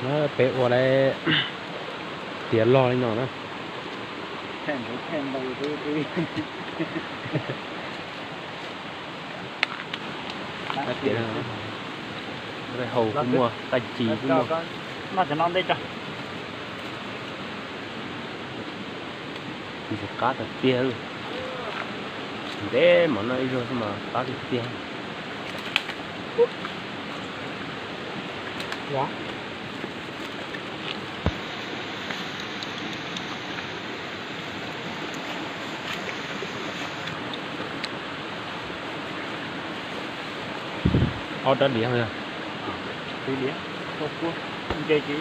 Peb ua lawm, tiav log li no na. Hau kuj muaj, qaj ci kuj muaj. Ntxim qab tiag tiag. Ntev mas noj ib zaug xwb mas qab tiag tiag. Ob rab diav, diav, nce ces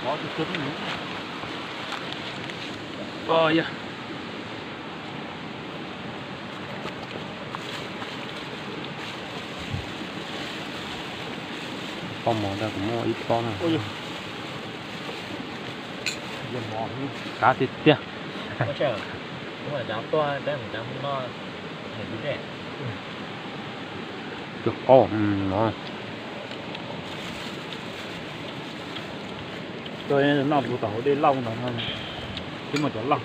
pov tu tu. Yog poj mov tau kuv muaj ib pob no. Qab tiag tiag. Cov qaub no. Tuaj noj puv tom hauv dej lauj no, twb muaj cov lauj,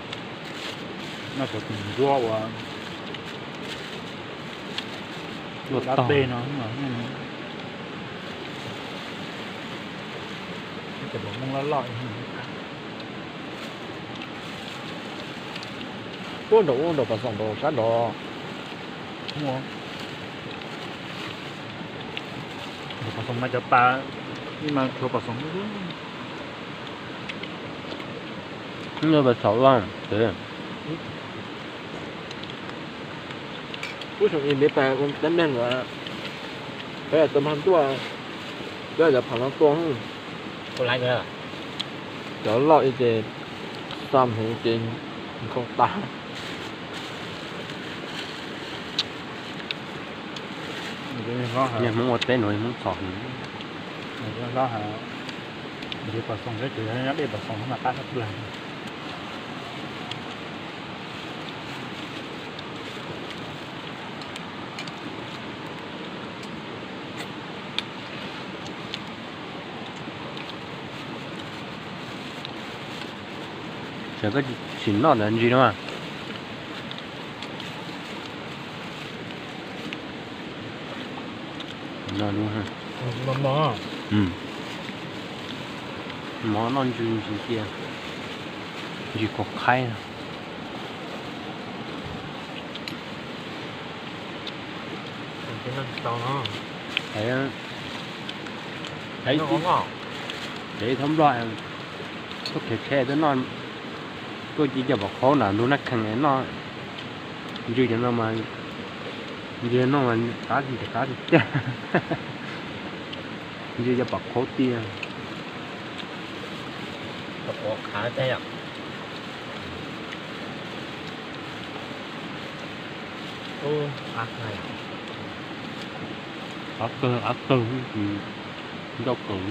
noj cov tus ntsuab uas dab teg no. Cov pom Hmoob loj loj. Ub, nraum ub nraum pas xoom nraum sab nraud. Nraum pas xoom mas cov pas, ib mas tshuav pas xoom. Pas xoom loj. Ub, xyoo ib peb pas ua teeb meem los peb tau mag tuaj, peb cov pham no tuaj. Cov loj ib ces xa heev ces nkaug tas. Niag Hmoob ua teb no Hmoob txhom heev. Hlob has, nrhiav pas xoom, nyob dej pas xoom mas qab tshaj plaws. Ces koj tsis noj ntawm ntsis no mas. Mov noj ntsis ntsis cia, ntsis khaub khaib. Ces ib thaum Nplog tuaj khiav tsheb tuaj noj, tuaj ci cov pom qhaub nram ntug Naj Khees noj. Ntsws cov no mas, ntsws no mas qab tiag tiag. Ntsws cov pom qhaub tiag. Av kawg, av kawg, ncauj kawg.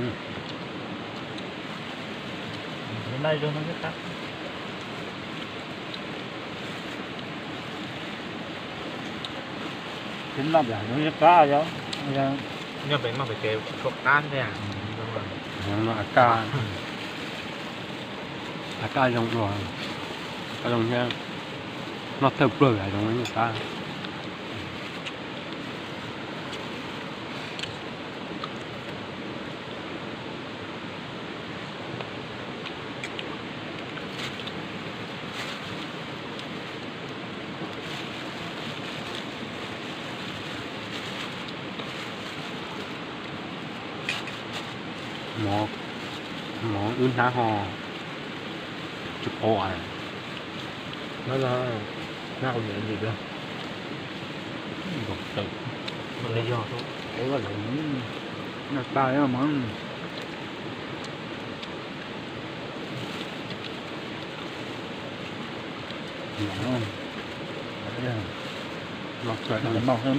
Noj pem no pem ces tshuav qab thiab. Av kaj, av kaj zoo dua, av kaj zoo thiab, noj thawj pluag zoo qab. Mov wb hnab ho tsis qaub. Hnab ntsis,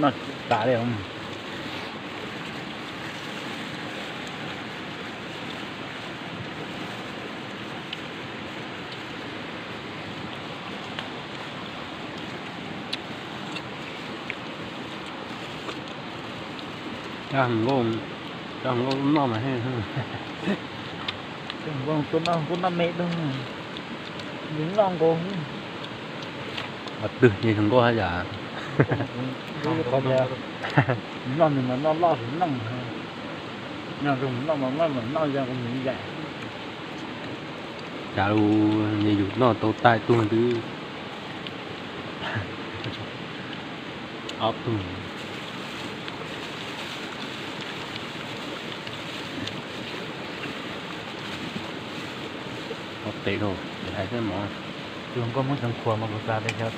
noj tas li. Nkauj, Cov hluas nkauj noj mas, hluas nkauj tuaj noj, nkauj noj me dua, nws noj nkaus. Twg yog hluas nkauj haj yam? Noj nws mas noj loj sus noj, noj nws mas noj mas noj mas noj ya nkaus nws yam. Cas lus yus noj tau tais tug twb ob tug. Ua pem rau, hais xwb mog. Tus hluas nkauj Hmoob Xeev Khuam mas kuv xav tias xyov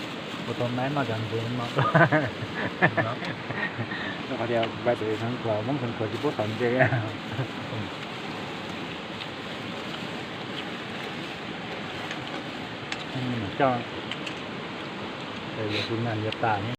puas tau nab noj cov ntses no. Qhov tias kuv pais pem Xeev Khuam, Hmoob Xeev Khuam tsis pub xav ntses. Coj, yog tus nag yuav tas.